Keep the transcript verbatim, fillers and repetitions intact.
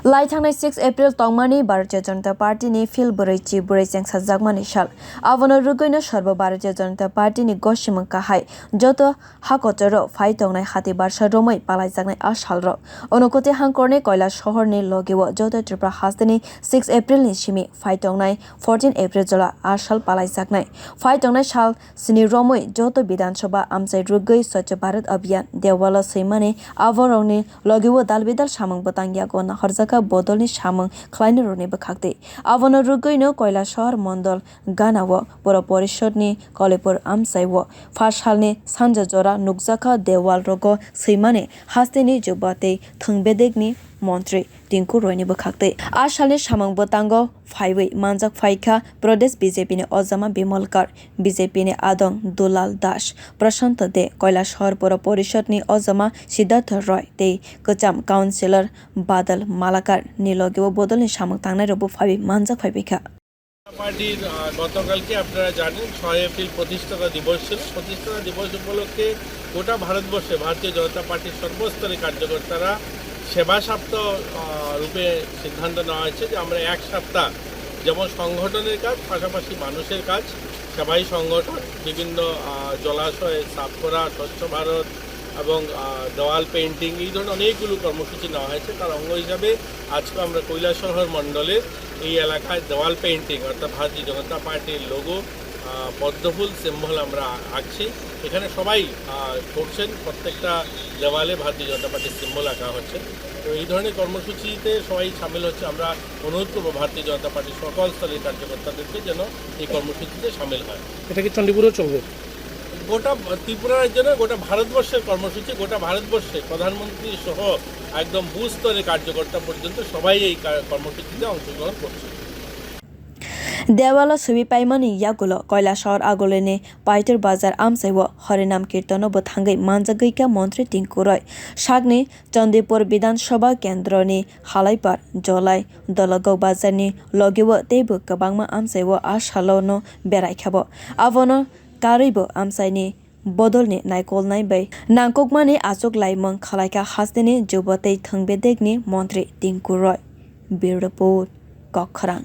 Lai thangnai six April tongmani Bharatiya Janata Party ni field bwrwi chi bwrwi chengsajakmani sal. Abono rwgwino Sarbo Bharatiya Janata Party ni gosimung kahai joto hakochoro phai tongnai hati barsa romwi palaijaknai a salrok. Unakoti hangkorni Koila sohorni logeo joto Tripura hasteni six April ni simi phai tongnai fourteen April jola a sal palaijaknai. Phai tongnai sal sini romwi joto Bidhan Sabha amchai rwgwi Swachh Bharat Abhiyan dewalo swimani aborokni logeo dal bidal samung bwtang yago nahorjakha bodolni samung khlainarokni bwkhaktwi. Abono rwgwino Koila sohor mondol ganao Pura Porishod ni Kalipur amchai o pha salni sanja jora nukjakha dewal rogo swimani hasteni juba tei thwng bedekni montri Tinku Roy ni bwkhaktwi. A salni samung bwtango phaiwi manjak phaikha Pradesh B J P ni ojama Bimal Kar, B J P ni adong Dulal Das, Prashant De, Koila sohor Pura Porishod ni ojama Siddhartha Roy tei kwcham councillor Badal Malakar ni logeo bodolni samung tangnairokbo phaiwi manjak phaibaikha. পার্টির, আহ, গতকালকে আপনারা জানেন, ছয় এপ্রিল প্রতিষ্ঠাতা দিবস ছিল। প্রতিষ্ঠাতা দিবস উপলক্ষে গোটা ভারতবর্ষে ভারতীয় জনতা পার্টির সর্বস্তরে কার্যকর্তারা সেবা সপ্তাহ, আহ, রূপে সিদ্ধান্ত নেওয়া হয়েছে যে আমরা এক সপ্তাহ যেমন সংগঠনের কাজ, পাশাপাশি মানুষের কাজ, সেবাই সংগঠন, বিভিন্ন, আহ, জলাশয় সাফ করা, স্বচ্ছ ভারত এবং, আহ, দেওয়াল পেইন্টিং, এই ধরনের অনেকগুলো কর্মসূচি নেওয়া হয়েছে। তার অঙ্গ হিসাবে আজকে আমরা কৈলাসহর মণ্ডলের এই এলাকায় দেওয়াল পেইন্টিং, অর্থাৎ ভারতীয় জনতা পার্টির লোগো, আহ, পদ্মফুল সিম্বল আমরা আঁকছি। এখানে সবাই, আহ, করছেন, প্রত্যেকটা দেওয়ালে ভারতীয় জনতা পার্টির সিম্বল আঁকা হচ্ছে। তো এই ধরনের কর্মসূচিতে সবাই সামিল হচ্ছে। আমরা অনুরোধ করবো ভারতীয় জনতা পার্টির সকল স্তরের কার্যকর্তাদেরকে যেন এই কর্মসূচিতে সামিল হয়। এটা কি চণ্ডীপুরেও চলবে? গোটা ত্রিপুরা রাজ্য নয়, গোটা ভারতবর্ষের কর্মসূচি, গোটা ভারতবর্ষে প্রধানমন্ত্রী সহ একদম বুথ স্তরে কার্যকর্তা পর্যন্ত সবাই এই কা-, কর্মসূচিতে অংশগ্রহণ করছে। Dewalo swiwi paimani yagulo Koila sohor agulini Paitur bazar amchai o Harinam kirtono bwthangwi manjagwi kha montri Tinku Roy. Sakni Chandipur Bidhan Sabha kendroni Halaipar, Jolai, Dologok bazarni logeo teibo kwbangma amchai o a salono berai kha bo. Abono karwibo amchaini bodolni naikolnai bai nangkukmani achuk laimung khwlaikha hasteni juba tei thwng bedekni montri Tinku Roy. Bureau Report, Kokkhorang.